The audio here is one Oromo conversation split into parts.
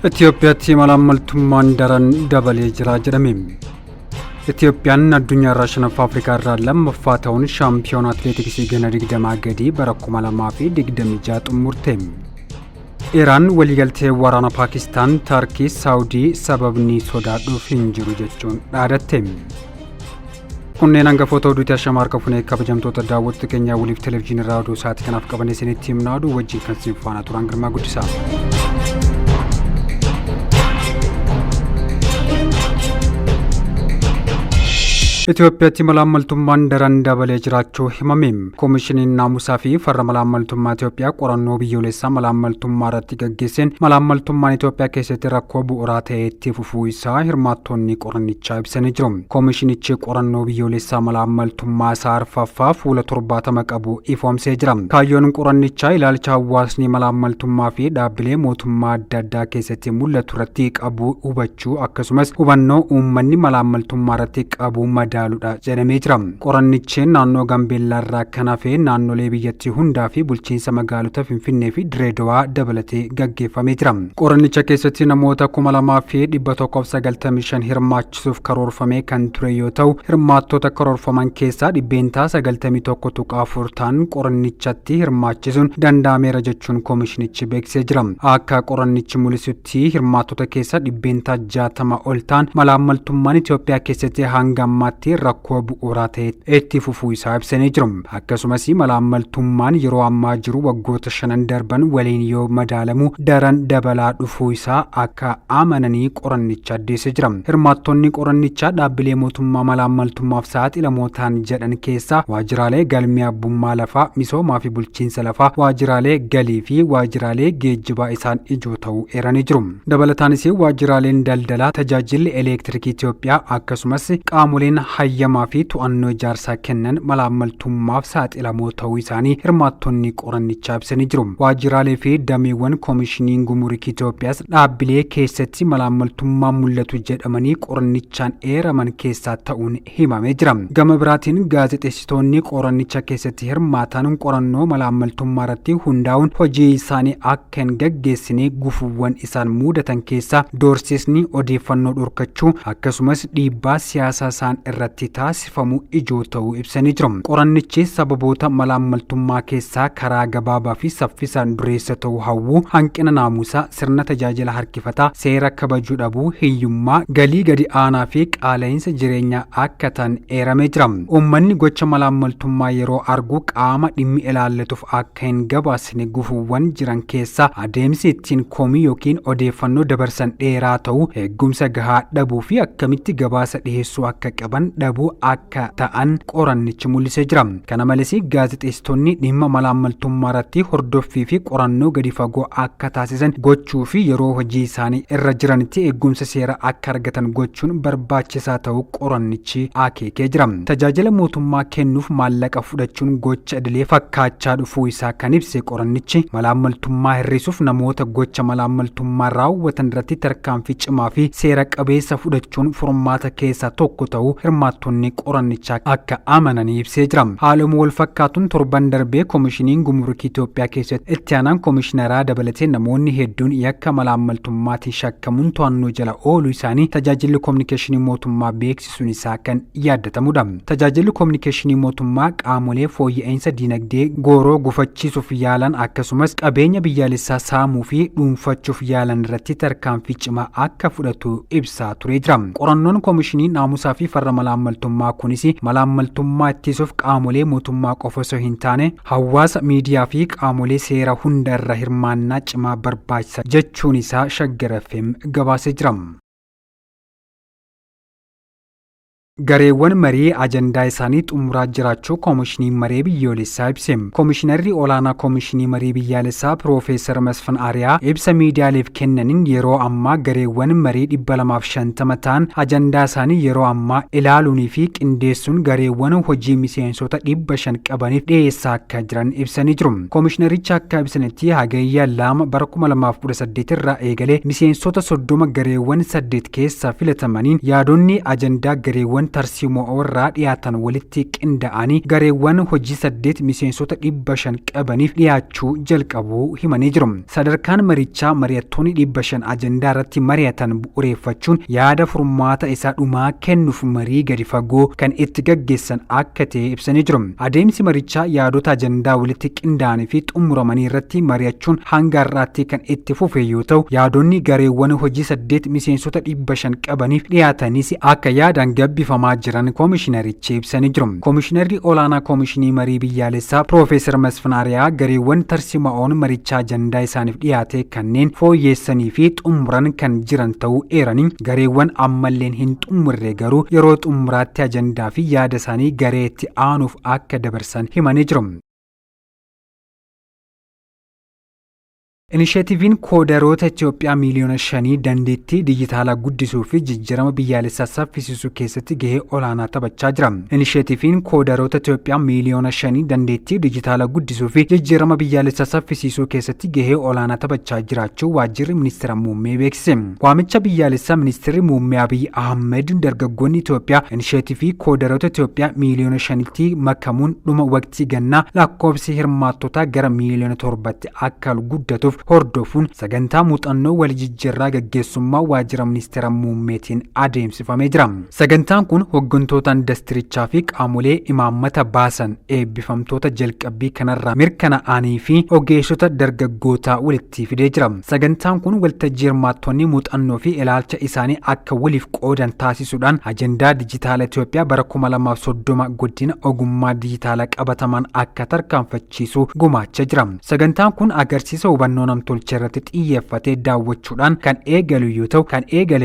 Itoophiyaatti malaammaltummaan daran dabalee jira jedhame. Itoophiyaan addunyaa irraa shanaffaa, Afrikaa irraa lammaffaa ta'uun shaampiyoona atileetiksii gana 20 gadii bara 2026 xumurte. Iraan waliigaltee waraana Paakistaan, Tarkii, Saawudii sababni sodaadhuuf hin jiru jechuun dhaadatte. Kunneen hangafoota oduuti. Ashama harka funee, kabajamtoota daawwattoota keenyaa, waliif televezyiinii irraa oduu sa'aatii kanaaf qabannee isinitti himna. Oduu wajjin kan isin faana turan Girmaa Guddisaa. Itoophiyaatti malaammaltummaan daran dabalee jiraachuu himame. Koomishiniin naamusaa fi farra malaammaltummaa Itoophiyaa qorannoo biyyoolessaa malaammaltummaa irratti gaggeesseen malaammaltummaan Itoophiyaa keessatti rakkoo bu'uuraa ta'ee itti fufuu isaa hirmaattonni qorannichaa ibsanii jiru. Koomishinichi qorannoo biyyoolessaa malaammaltummaa isaa arfaffaa fuula 70 qabu ifoomsee jira. Kaayyoon qorannichaa ilaalcha hawaasni malaammaltummaa fi dhaabbilee mootummaa adda addaa keessatti mul'atu irratti qabu hubachuu, akkasumas hubannoo uummanni malaammaltummaa irratti qabu madaaluudha jedhamee jira. Qorannichi naannoo Gaambeellaa irraa kan hafe naannolee biyyattii hundaa fi bulchiinsa magaalota Finfinnee fi Direedawaa dabalatee gaggeeffamee jira. Qorannicha keessatti namoota 2195 hirmaachisuuf karoorfamee kan ture yoo ta'u, hirmaattota karoorfaman keessaa 91.4% ta'an qorannichatti hirmaachisuun danda'ameera jechuun koomishinichi beeksisee jira. Akka qorannichi mul'isutti, hirmaattota keessaa 60% ol ta'an malaammaltummaan Itoophiyaa keessatti hanga ammaatti rakkoo bu'uuraa ta'e itti fufuu isaa ibsanii jiru. Akkasumas malaammaltummaan yeroo ammaa jiru waggoota shanan darban waliin yoo madaalamu daran dabalaa dhufuu isaa akka amananii qorannicha addeessee jira. Hirmaattonni qorannichaa dhaabbilee mootummaa malaammaltummaaf saaxilamoo ta'an jedhan keessaa waajjiraalee galmee abbummaa lafaa, misoomaa fi bulchiinsa lafaa, waajjiraalee galii fi waajjiraalee geejjibaa isaan ijoo ta'uu eeranii jiru. Dabalataanis waajjiraaleen daldalaa, tajaajilli elektiriikii Itoophiyaa, akkasumas qaamoleen hayyamaa fi to'annoo ijaarsaa kennan malaammaltummaaf saaxilamoo ta'uu isaanii hirmaattonni qorannichaa ibsanii jiru. Waajjiraalee fi dameewwan koomishiniin gumurikii Itoophiyaas dhaabbilee keessatti malaammaltummaan mul'atu jedhamanii qorannichaan eeraman keessaa ta'uun himamee jira. Gama biraatiin gaazexeessitoonni qorannicha keessatti hirmaatan qorannoo malaammaltummaa irratti hundaa'uun hojii isaanii akka hin gaggeessine gufuuwwan isaan mudatan keessaa doorsisni odeeffannoo dhorkachuu, akkasumas dhiibbaa siyaasaa isaan irratti taasifamu ijoo ta'uu ibsanii jiru. Qorannichi sababoota malaammaltummaa keessaa karaa gabaabaa fi saffisaan dureessa ta'uu hawwuu, hanqina naamusaa, sirna tajaajila harkifataa, seera kabajuu dhabuu, hiyyummaa, galii gadi aanaa fi qaala'insa jireenyaa akka ta'an eeramee jira. Uummanni gocha malaammaltummaa yeroo argu qaama dhimmi ilaallatuuf akka hin gabaasne gufuuwwan jiran keessaa adeemsi ittiin komii yookiin odeeffannoo dabarsan dheeraa ta'uu, eegumsa gahaa dhabuu fi akkamitti gabaasa dhiheessuu akka qaban dhabuu akka ta'an qorannichi mul'isee jira. Kana malees gaazexeessitoonni dhimma malaammaltummaa irratti hordoffii fi qorannoo gadi fagoo akka taasisan gochuu fi yeroo hojii isaanii irra jiranitti eegumsa seera akka argatan gochuun barbaachisaa ta'uu qorannichi akeekee jira. Tajaajila mootummaa kennuuf maallaqa fudhachuun gocha idilee fakkaachaa dhufuu isaa kan ibse qorannichi, malaammaltummaa hir'isuuf namoota gocha malaammaltummaa raawwatan irratti tarkaanfii cimaa fi seera qabeessa fudhachuun furmaata keessaa tokko ta'uu hirmaattonni qorannichaa akka amananii ibsee jira. Haaluma wal fakkaatuun torban darbee koomishiniin gumrukii Itoophiyaa keessatti itti aanaan koomishinaraa dabalatee namoonni hedduun yakka malaammaltummaatiin shakkamuun to'annoo jala ooluu isaanii tajaajilli koominikeeshinii mootummaa beeksisuun isaa kan yaadatamudha. Tajaajilli koominikeeshinii mootummaa qaamolee fooyya'insa diinagdee gooroo gufachiisuuf yaalan, akkasumas qabeenya biyyaalessaa saamuu fi dhuunfachuuf yaalan irratti tarkaanfii cimaa akka fudhatu ibsaa turee jira. Qorannoon koomishinii naamusaa fi farra malaammaltummaa kunis malaammaltummaa ittisuuf qaamolee mootummaa qofa osoo hin taane hawaasa, miidiyaa fi qaamolee seera hunda irra hirmaannaa cimaa barbaachisa jechuun isaa Shaggar FM gabaasee jira. Gareewwan marii ajandaa isaanii xumuraa jiraachuu Koomishiniin Maree Biyyoolessaa ibse. Koomishinarri olaanaa Koomishinii Marii Biyyaalessaa Piroofeesar Masfin Ariyaa ibsa miidiyaaleef kennaniin, yeroo ammaa gareewwan marii 250 ta'an ajandaa isaanii yeroo ammaa ilaaluunii fi qindeessuun gareewwan hojii miseensota 500 qabaniif dhiyeessaa akka jiran ibsanii jiru. Koomishinarichi akka ibsanitti, Hagayya 2 bara 2018 irraa eegalee miseensota 30 gareewwan saddeet keessaa filatamaniin yaadonni ajandaa gareewwan gareewwan tarsiimoo irraa dhiyaatan walitti qinda'anii gareewwan hojii 8 miseensota 500 qabaniif dhiyaachuu jalqabuu himanii jiru. Sadarkaan marichaa mari'attoonni 500 ajandaa irratti mari'atan bu'uureffachuun yaada furmaata isaa dhumaa kennuuf marii gadi fagoo kan itti gaggeessan akka ta'e ibsanii jiru. Adeemsi marichaa yaadota ajandaa walitti qindaa'anii fi xumuramanii irratti mari'achuun hanga har'aatti kan itti fufe yoo ta'u, yaadonni gareewwan hojii 8 miseensota 500 qabaniif dhiyaatanis akka yaadaan gabbifamaa jiran koomishinarichi ibsanii jiru. Koomishinarri olaanaa Koomishinii Marii Biyyaalessaa Piroofeesar Masfin Ariyaa gareewwan tarsiima'oon marichaa ajandaa isaaniif dhiyaate kanneen fooyyeessanii fi xumuran kan jiran ta'uu eeranii, gareewwan ammalleen hin xumurre garuu yeroo xumuraatti ajandaa fi yaada isaanii garee itti aanuuf akka dabarsan himanii jiru. Inisheetiiviin koodaroota Itoophiyaa miiliyoona 5 dandeettii dijitaalaa guddisuu fi jijjiirama biyyaalessaa saffisiisuu keessatti gahee olaanaa taphachaa jira. Inisheetiiviin koodaroota Itoophiyaa miiliyoona 5 dandeettii dijitaalaa guddisuu fi jijjiirama biyyaalessaa saffisiisuu keessatti gahee olaanaa taphachaa jiraachuu Waajjirri Ministeera Muummee beeksise. Waamicha biyyaalessaa Ministeerri Muummee Abiyyi Ahmed dargaggoonni Itoophiyaa inisheetiivii koodaroota Itoophiyaa miiliyoona 5tti makamuun dhuma waqtii gannaa lakkoofsi hirmaattotaa gara miiliyoona 7tti akka guddatuuf hordofuun sagantaa muuxannoo wal jijjiirraa gaggeessummaa Waajjira Ministeera Muummeetiin adeemsifamee jira. Sagantaan kun hooggantoota indastirichaa fi qaamolee imaammata baasan, eebbifamtoota jalqabbii kanarraa mirkanaa'anii fi ogeessota dargaggootaa walitti fidee jira. Sagantaan kun waltajjii hirmaattonni muuxannoo fi ilaalcha isaanii akka waliif qoodan taasisuudhaan ajandaa dijitaala Itoophiyaa bara 2030 guddina ogummaa dijitaalaa qabatamaan akka tarkaanfachiisu gumaachaa jira. Sagantaan kun agarsiisa hubannoo namtolchee irratti xiyyeeffatee daawwachuudhaan kan eegale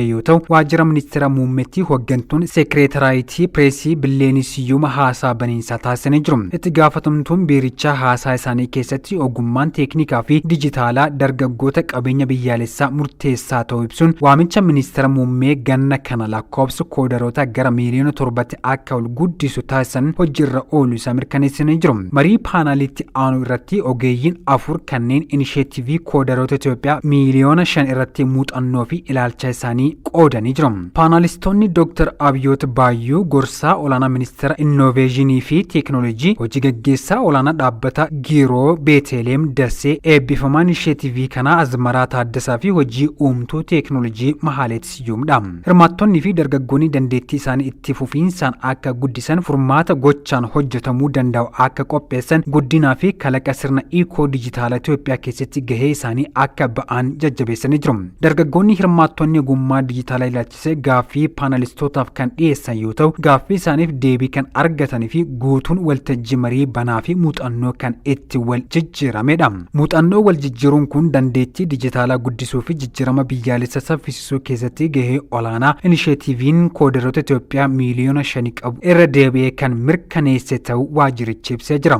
yoo ta'u, Waajjira Ministeera Muummeetti hooggantuun sekireetaraayitii pireesii Billeenii Siyyuma haasaa baniinsaa taasisanii jiru. Itti gaafatamtuun biirichaa haasaa isaanii keessatti ogummaan teeknikaa fi dijitaalaa dargaggoota qabeenya biyyaalessaa murteessaa ta'uu ibsuun, waamicha ministeera muummee ganna kana lakkoofsa koodaroota gara miiliyoona 7tti akka ol guddisu taasisan hojiirra oolu isaa mirkaneessanii jiru. Marii paanaalitti aanu irratti ogeeyyiin afur kanneen inisheetivii koodaroota Itoophiyaa miiliyoona 5 irratti muuxannoo fi ilaalcha isaanii qoodanii jiru. Paanaalistoonni Dr. Abiyyoot Baayyuu, gorsaa olaanaa ministeera innoveeshinii fi teeknooloojii, hojii gaggeessaa olaanaa dhaabbata Giiroo Beeteleem Dasee, eebbifamaa inisheetivii kanaa Azmaraa Taaddasaa fi hojii uumtuu teeknooloojii Mahaaleet Siyyuumdha. Hirmaattonnii fi dargaggoonni dandeettii isaanii itti fufiinsaan akka guddisan, furmaata gochaan hojjetamuu danda'u akka qopheessan, guddinaa fi kalaqa sirna ikoo dijitaala Itoophiyaa keessatti gahee isaanii akka ba'an jajjabeessanii jiru. Dargaggoonni hirmaattonni ogummaa dijitaalaa ilaalchisee gaaffii paanalistootaaf kan dhiyeessan yoo ta'u, gaaffii isaaniif deebii kan argatanii fi guutuun waltajjii marii banaa fi muuxannoo kan itti wal jijjiiramedha. Muuxannoo wal jijjiiruun kun dandeettii dijitaalaa guddisuu fi jijjiirama biyyaalessa saffisiisuu keessatti gahee olaanaa inisheetiiviin koodaroota Itoophiyaa miiliyoona 5 qabu irra deebi'ee kan mirkaneesse ta'uu waajjirichi ibsee jira.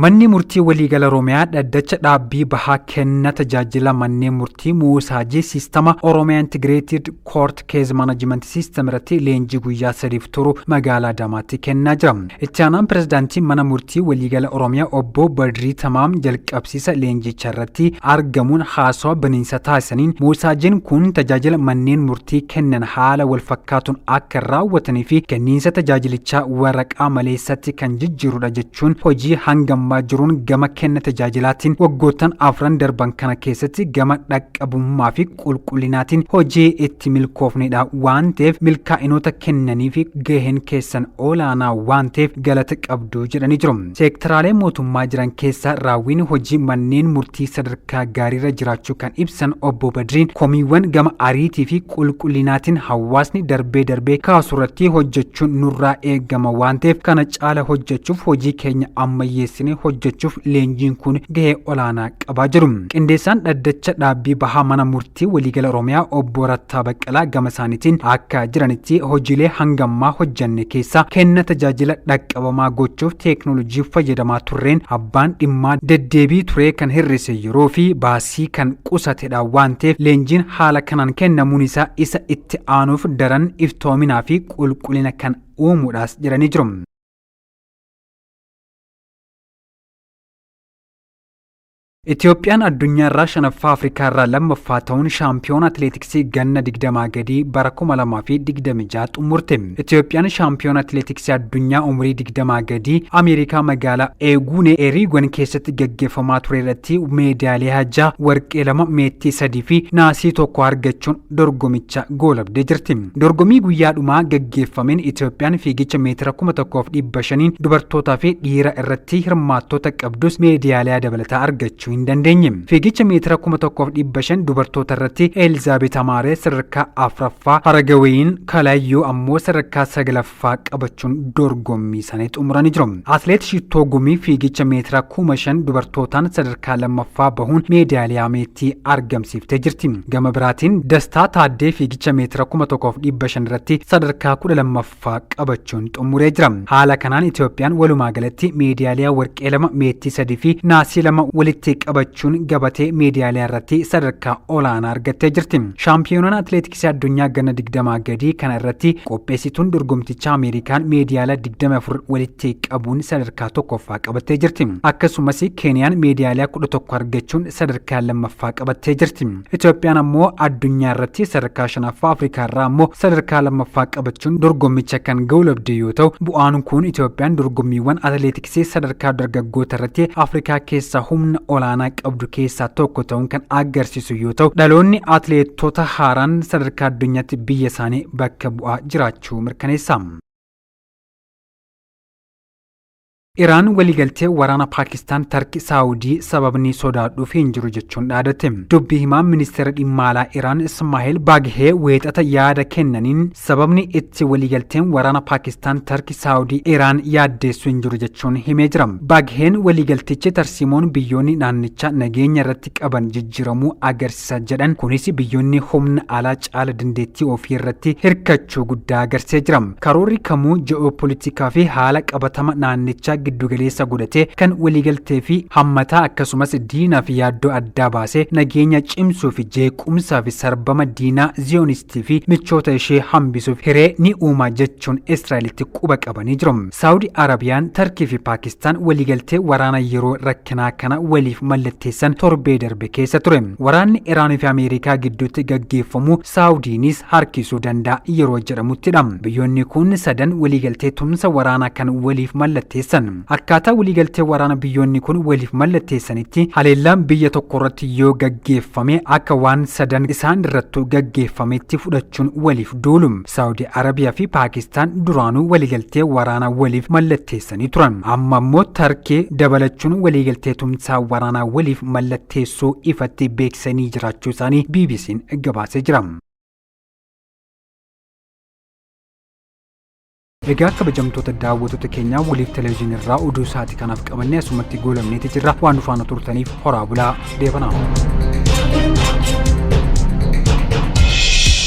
Manni Murtii Waliigala Oromiyaa dhaddacha dhaabbii bahaa kenna tajaajila manneen murtii Muusaajii siistama Oromiyaa Integrated Court Case Management System irratti leenjii guyyaa 3f turu magaalaa Adaamaatti kennaa jira. Itti aanaan pirezidaantii Mana Murtii Waliigala Oromiyaa Obbo Badrii Tamaam jalqabsiisa leenjicha irratti argamuun haasawaa baniinsa taasisaniin, muusaajiin kun tajaajila manneen murtii kennan haala wal fakkaatuun akka raawwatanii fi kenniinsa tajaajilichaa waraqaa maleessatti kan jijjiirudha jechuun, hojii hanga ammaa jiruun gama kenna tajaajilaatiin waggoottan afran darban kana keessatti gama dhaqqabummaa fi qulqullinaatiin hojii itti milkoofnedha waan ta'eef, milkaa'inoota kennanii fi gaheen keessan olaanaa waan ta'eef galata qabdu jedhanii jiru. Seektaraalee mootummaa jiran keessaa raawwiin hojii manneen murtii sadarkaa gaariirra jiraachuu kan ibsan Obbo Badriin, komiiwwan gama ariitii fi qulqullinaatiin hawaasni darbee darbee kaasurratti hojjechuun nurraa eegama waan ta'eef, kana caala hojjechuuf hojii keenya ammayyeessinee hojjechuuf leenjiin kun gahee olaanaa qabaa jiru. Qindeessaan dhaddacha dhaabbii bahaa Mana Murtii Waliigala Oromiyaa Obbo Rattaa Baqqalaa gama isaaniitiin akka jiranitti, hojiilee hangammaa hojjanne keessaa kenna tajaajila dhaqqabamaa gochuuf teeknooloojii fayyadamaa turreen abbaan dhimmaa deddeebii turee kan hir'ise, yeroo fi baasii kan qusatedha waan ta'eef, leenjiin haala kanaan kennamuun isaa isa itti aanuuf daran iftoominaa fi qulqullina kan uumuudhaas jedhanii jiru. Itoophiyaan addunyaarraa shanaffaa, Afrikaarraa lammaffaa ta'uun shaampiyoona atileetiksii ganna 20 gadii bara 2026 xumurte. Itoophiyaan shaampiyoona atileetiksii addunyaa umurii 20 gadii Ameerikaa magaalaa Eeguune Eriigon keessatti gaggeeffamaa ture irratti meedaaliyaa 6, warqee 2, meettii 3 fi naasii 1 argachuun dorgomicha goolabdee jirti. Dorgommii guyyaa dhumaa gaggeeffameen Itoophiyaan fiigicha meetira 1500 dubartootaa fi dhiira irratti hirmaattota qabdus meedaaliyaa dabalataa argachuu hin dandeenye. Fiigicha meetira 1500 dubartoota irratti Elizaabeet Amaaree sadarkaa afraffaa, Haragaweyin Kalayyoo ammoo sadarkaa saglaffaa qabachuun dorgommii isaanii xumuranii jiru. Atileet Shittoo Gumii fiigicha meetira 5000 dubartootaan sadarkaa lammaffaa bahuun meedaaliyaa meetii argamsiiftee jirti. Gama biraatiin Dastaa Taaddee fiigicha meetira 1500 irratti sadarkaa 12ffaa qabachuun xumuree jira. Haala kanaan Itoophiyaan walumaa galatti meedaaliyaa warqee 2, meetii 3 fi naasii 2 walitti qabachuun gabatee meedaaliyaa irratti sadarkaa olaanaa argattee jirti. Shaampiyoonaan atileetiksii addunyaa ganna 20 gadii kana irratti qopheessituun dorgomtichaa Ameerikaan meedaaliyaa 24 walitti qabuun sadarkaa tokkoffaa qabattee jirti. Akkasumas Keeniyaan meedaaliyaa 11 argachuun sadarkaa lammaffaa qabattee jirti. Itoophiyaan ammoo addunyaa irratti sadarkaa shanaffaa, Afrikaa irraa ammoo sadarkaa lammaffaa qabachuun dorgommicha kan goolabde yoo ta'u, bu'aan kun Itoophiyaan dorgommiiwwan atileetiksii sadarkaa dargaggoota irratti Afrikaa keessaa humna olaanaa qabdu keessaa tokko ta'uun kan agarsiisu yoo ta'u, dhaloonni atileetota haaraan sadarkaa addunyaatti biyya isaanii bakka bu'aa jiraachuu mirkaneessa. Iraan waliigaltee waraana Paakistaan, Tarki, Saawudii sababni sodaadhuuf hin jiru jechuun dhaadate. Dubbii himaan ministeera dhimma alaa Iraan Ismaa'eel Baaghee weexata yaada kennaniin sababni itti waliigalteen waraana Paakistaan, Tarki, Saawudii Iraan yaaddeessu hin jiru jechuun himee jira. Baagheen waliigaltichi tarsiimoon biyyoonni naannichaa nageenya irratti qaban jijjiiramuu agarsiisa jedhan. Kunis biyyoonni humna alaa caala dandeettii ofii irratti hirkachuu guddaa agarsiisee jira. Karoorri kamuu ji'oopolitikaa fi haala qabatama naannichaa giddugaleessa godhatee kan waliigaltee fi hammataa, akkasumas diinaa fi yaaddoo addaa baasee nageenya cimsuu fi jeequmsaa fi sarbama diinaa ziyoonistii fi michoota ishee hambisuuf hiree ni uuma jechuun Israa'elitti quba qabanii jiru. Saawudi Arabiyaan, Tarkii fi Paakistaan waliigaltee waraana yeroo rakkinaa kana waliif mallatteessan torbee darbe keessa ture. Waraanni Iraanii fi Ameerikaa gidduutti gaggeeffamu Saawudiinis harkisuu danda'a yeroo jedhamuttidha. Biyyoonni kun sadan waliigaltee tumsa waraanaa kan waliif mallatteessan. Akkaataa waliigaltee waraana biyyoonni kun waliif mallatteessanitti haleellaan biyya tokko irratti yoo gaggeeffame akka waan sadan isaan irrattuu gaggeeffametti fudhachuun waliif duulu. Saawudi Arabiyaa fi Paakistaan duraanuu waliigaltee waraanaa waliif mallatteessanii turan. Amma immoo Tarkii dabalachuun waliigaltee tumsaa waraanaa waliif mallatteessuu ifatti beeksisanii jiraachuu isaanii BBC'n gabaasee jira. Egaa kabajamtoota daawwattoota keenyaa, waliif televezyiinii irraa oduu sa'aatii kanaaf qabannee asumatti goolabneeti jirra. Waan nu faana turtaniif horaa bulaa, deebanaa.